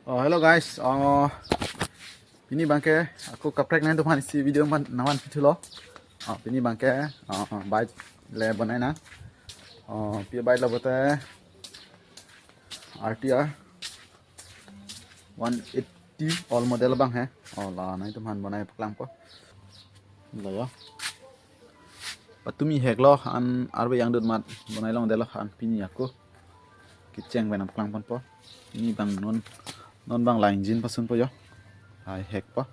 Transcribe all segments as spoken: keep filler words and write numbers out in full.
Oh, hello guys. Oh, pini abangke ako kaprek nangtum aphan isi video man nawan pithulo. Oh, pini abangke, oh, oh, bike le bonai nang. Oh, pi bike lo bote R T R one eighty all model abang he. Oh, la nangtum aphan bonai paklangpo. Lo yo. Patumi hek lo an arve yangdut mat bonai longdetlo an pini ako kecheng pen nangpaklangponpo. Pini abang non, non abang la engine pasunpo yo. Hai hekpo.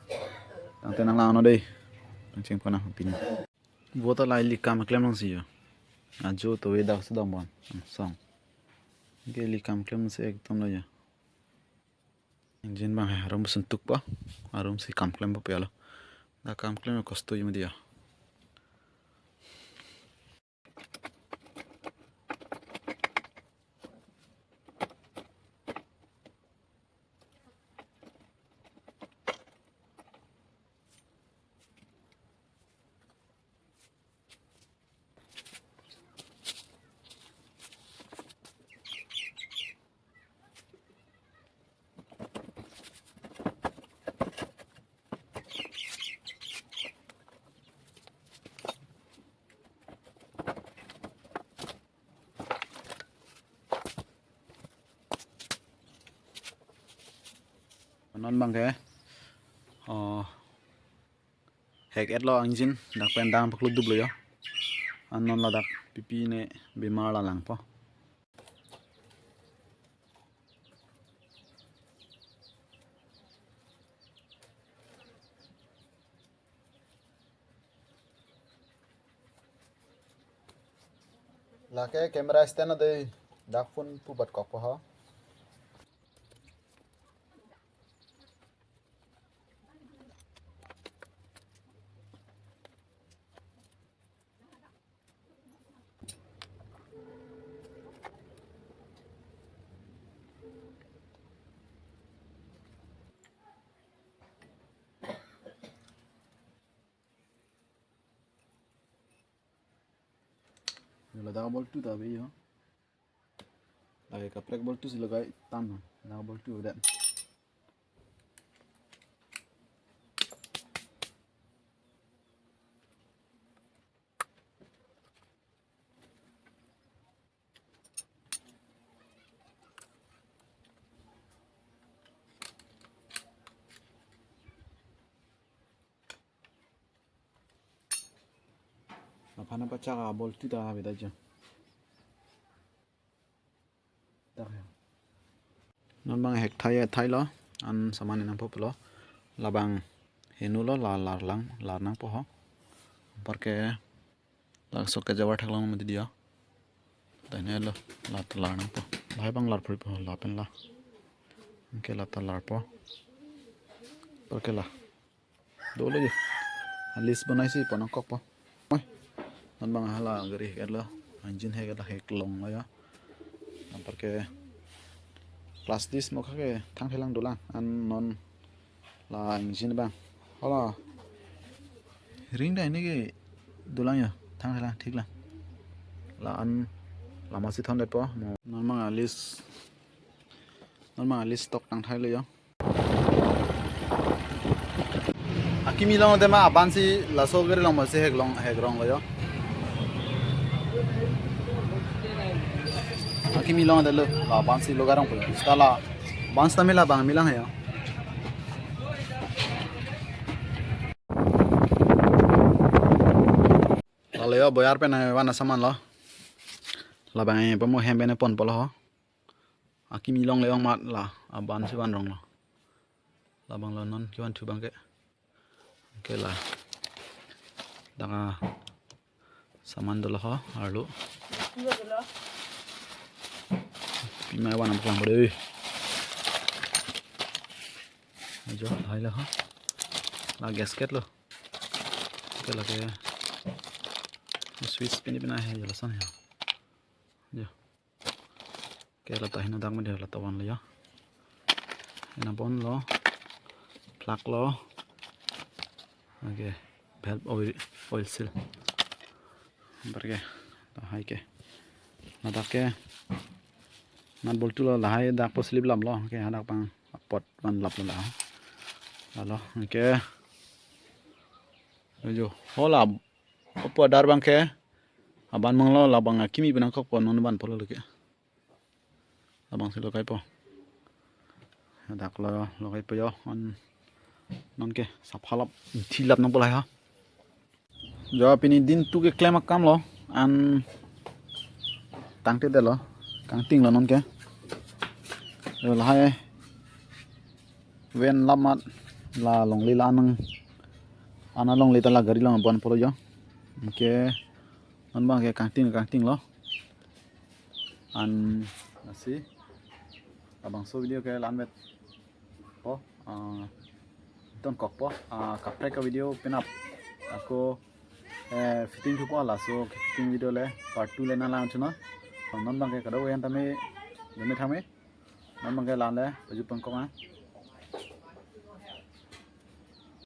Tangte nanglang-o dei. Nangchengpo nang pini. Vote la ili kam klem nangsi yo. Ajo to we dak sedang bon. Song. Ke ili kam klem si ekdom lo yo. Engine abang he, arum suntukpo, arum si kam klempo pelo. Dak kam klem kosto yo media. Non abangke, oh, hek-etlo engine, dak pen dang paklu duplo yo. An non ladak pipi ne bimar la langpo. Lake camera stand dei, dak phone pu bat kokpo ho. Yo, ladak boltu ta ave yo. Lake kaprek boltu si lagai tan. Ladak boltu ave det. Aphan apachak a boltu ta ave det jo. Dak he. Non abang hek thai thailo, an saman nangpo pulo. Labang henu lo, la lar lang, lar nangpo ho. Anparke la socket javar thak lang mati dia. Dai ne lo, la ta lar nangpo. Lahai abang lar phuripo, lapen la. Anke la ta larpo. Anparke la. Dolo yo. Alis bonai si pon nangkokpo. Oi. Non abang hala gari hek-etlo. Engine hek-etlo, hek longlo yo. Anparke clutch disc mo kake thangthelang dolang. An non la engine abang. Hala. Ring dai ne ke dolang yo. Thangthelang thik lang. La an lama si thondetpo. Mo non abang alis. Non abang alis tok tang thailo yo. Akimi longde ma aban si laso gari along ma si hek long, hek ronglo yo. Akimi longdetlo, la aban si lo garong po. Seta la aban seta mila abang milang he yo. Lale yo, boyar pen nangvan asaman lo. Labang e pamo hem pen ponpo lo ho. Akimi longle ong mat la aban si van ronglo. Labang lo non kevan thu abangke. Anke la dak asaman dolo ho, arlo. Pima van nangpaklang po dei. Ajo, lahai lo ho. La gasket lo. Anke lake switch pini pina he, yo lason he. Yo. Anke la ta heno dak mede la ta vanlo yo. Heno ponlo. Plug lo. Anke valve, oil, oil seal. Anparke lahai ke. Ladak ke. Nat boltu lo, lahai dak po slip lam lo, ke hadak pang apot van lap lo la. Lalo, ke. Ajo, hola, opo dar bang ke. Aban mang lo, labang akimi penang kok po non ban polo lo ke. Labang si lo kai po. Dak lo, lo kai po yo, an non ke, saphalap, thilap nang polai ha. Jo pini din tu keklem akam lo, an tangte de lo, kangting lo non ke. Jo lahai ven lamat la longle la anang, ana longle ta la gari long abon polo jo. Ke non bang ke kangting kangting lo. An asi labangso video ke la-an vet po, ah, ton kok po, ah, kaprek a video penap ako, eh, fitting thupo, laso fitting video le part two le nanglang thunon. Non bang ke kadokave an tame dome thame. Non bang ke la-an le paju pangkok na.